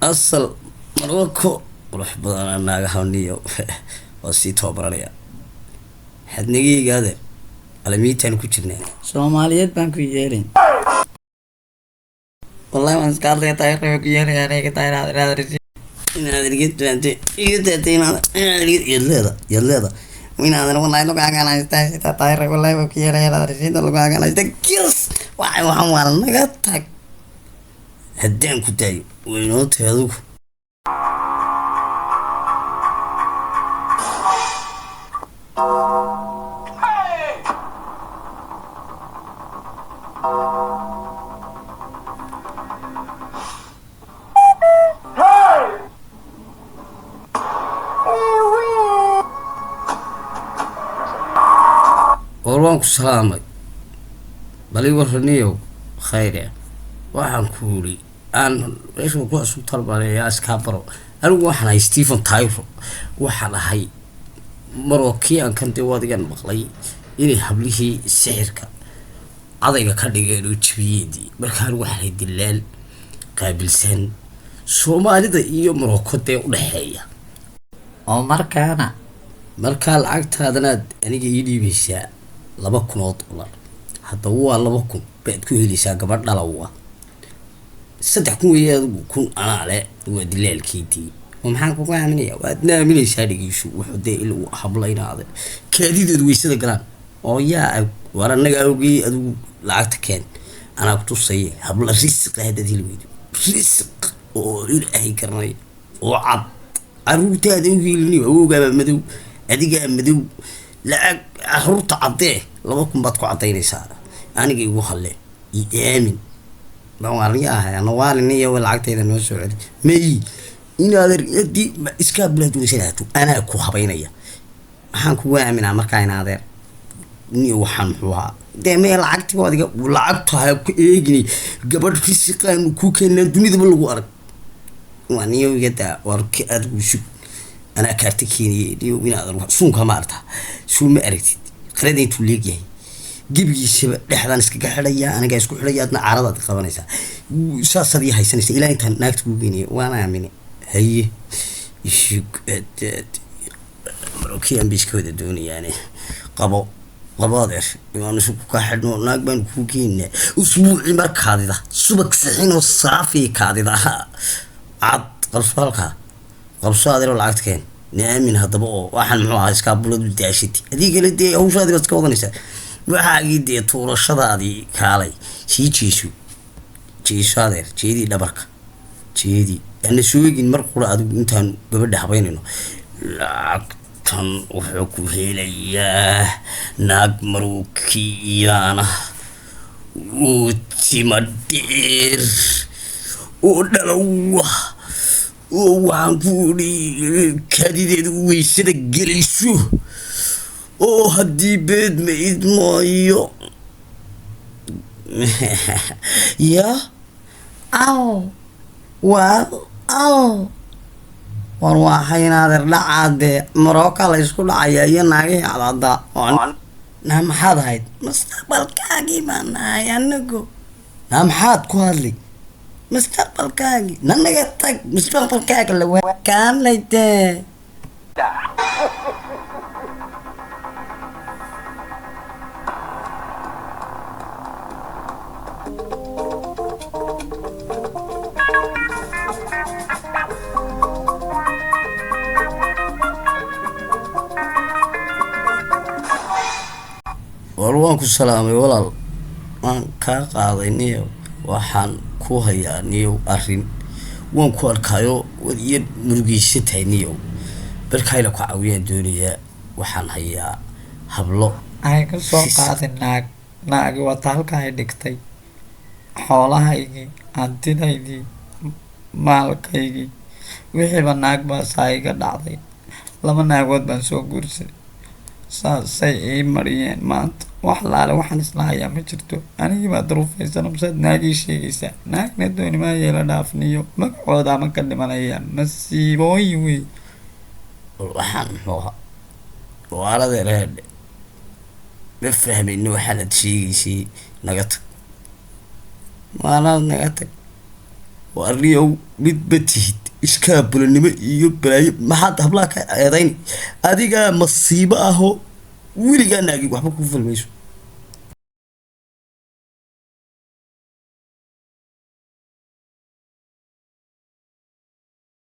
Asal Maroko qurux badanaa naagahaniyo waa sii tababaranaya xadnigayga adeer alamiitaan ku jirnaa. Soomaaliyeed baan ku yeelin. Wallahi waan iska hadlaya, taariikh ku yeelaya aniga taariikh Inaad iga daantay, iga daantay, inaad iga yadleeda yadleeda inaadan wallahi lugaagaan haysta xitaa taariikh wallahi waa ku yeelaya inaad rasiida lugaagaan haysta kis waxay waxaan waa naga tag haddaan ku daayo waynoo tahay adigu. War waan ku salaamay, bal ii warraniyow. Khayre, waxaan ku yidhi aan meesha ku cusub talbaneeyaa iskaa baro. Anigu waxaan ahay Stephen Tyro, waxaan ahay Marookiyaankan. Dee waadigan maqlay inay hablihii sixirka cadayga ka dhigeen oo jibiyeedii. Marka anigu waxaan ahay dilaal qaabilsan Soomaalida iyo Maroko dee u dhexeeya. Oo markaana Markaa lacagtaadanaad aniga ii dhiibaysaa $2,000. Haddaba waa 2,000 baad ku helaysaa gabadh dhalawa. 3,000 weeye, adigu 1,000 anaa le, waa dilaalkeedii. Oo maxaan kugu aaminaya? Waadna aaminaysaa. Dhigiishu wuxuu dee il uu hablaynaade kaadideedu weysada galaan oo yaa ag war annaga awgii. Adigu lacagta keen, anaa ku tusaya habla risiqa haddaad heli weydo, risiq oo ilaahay garanaya oo cad. Caruurtaada u hiiliniyo, awowgaabaa madow, adigaa madow, lacag caruurta caddee. 2,000 baad ku caddaynaysaa. Aniga igu halle, i aamin. Baan ahay anawaaliniyo, lacagtayda noo soo celi. May inaad haddii iskaa bilaad weysanaato anaa ku habaynaya. Maxaan kugu aaminaa markaa in adeer niyo? Waxaan muxuu ahaa dee mee lacagti adiga lacagta ha ku eegini. Gabadh risiqaanu ku keenaa dunidaba lagu arag. Waa niyo iga daa war adigu sug, anaa kaarta keenaye. Niyo inaadan suunka ma aragtaa? Suun ma aragtid? Qarada intuu leegyahay gebigiisaba dhexdaan iskaga xidhaya, anigaa isku xidhaya, adna caradaad qabanaysaa, saasaad ii haysanaysaa ilaa intaan naagta kuu geynaya. Waan aamine. Haye, ishug Marokiyaan bay iska wada doonayaane. Qabo, qabo adeer, waan isu kaa xidhno, naag baan kuu geynaa. Usbuucii mar kaadida subag sixin oo saafi kaadida cad. Qabso halkaa, qabso adeer oo lacagta keen. Naamin haddaba. Oo waxaan muxuu ahaa iskaabuladu daashati adii kale dee hawshaadii baad iska wadanaysaa, waxaagii dee tuurashadaadii. Kaalay sii jeeso, jeeso adeer, jeedii dhabarka jeedii ana soo egin mar qura. Adigu intaan gabadha habaynayno lacagtan wuxuu ku helayaa naag Marookiyaana oo tima dheer oo dhalowa oo waxaan ku idhi kaadideedu weysada gelayso oo haddii beed ma idmaayo ya aw waa aw. War waa haynaadeer dhacaadee Marooka la isku dhacaya iyo naagihii cadcaddaa. Naa maxaad ahayd? Mustaqbalkaagii baan nahay anagu. Naa maxaad ku hadli? Mustaqbalkaagii na naga tag, mustaqbalkaaga la kaanay dee. War waan ku salaamay walaal, waan kaa qaaday. Niyow waxaan ku hayaa niyow arrin, waan ku arkaayo waad iyo murugeysan tahay niyow. Barkaayla ku caawiyaan doonayaa, waxaan hayaa hablo. Ay ka soo qaadin naag, naagi wata halka ay dhigtay xoolahaygii, hantidaydii, maalkaygii, wixiiba naag baa saa iga dhacday. Laba naagood baan soo guursaday, saasay ii mariyeen. Maanta wax laale waxaan islahayaa ma jirto. Anigii baa duruufaysan, masaad naagii sheegaysaa? Naagna dooni maayo, la dhaafniyo magacooda ama ka dhimanaya masiibooyin wey. Waxaan muxuu ahaa waaladeer heedhe? Ma fahmayno waxaanad sheegaysay. Naga tag, waalaad naga tag. Warniyow, midba tihid iskaabulanimo iyo balaayo, maxaad hablaha ka eedayn? Adigaa masiibo ahoo weligaa naagi waxba ku falmayso.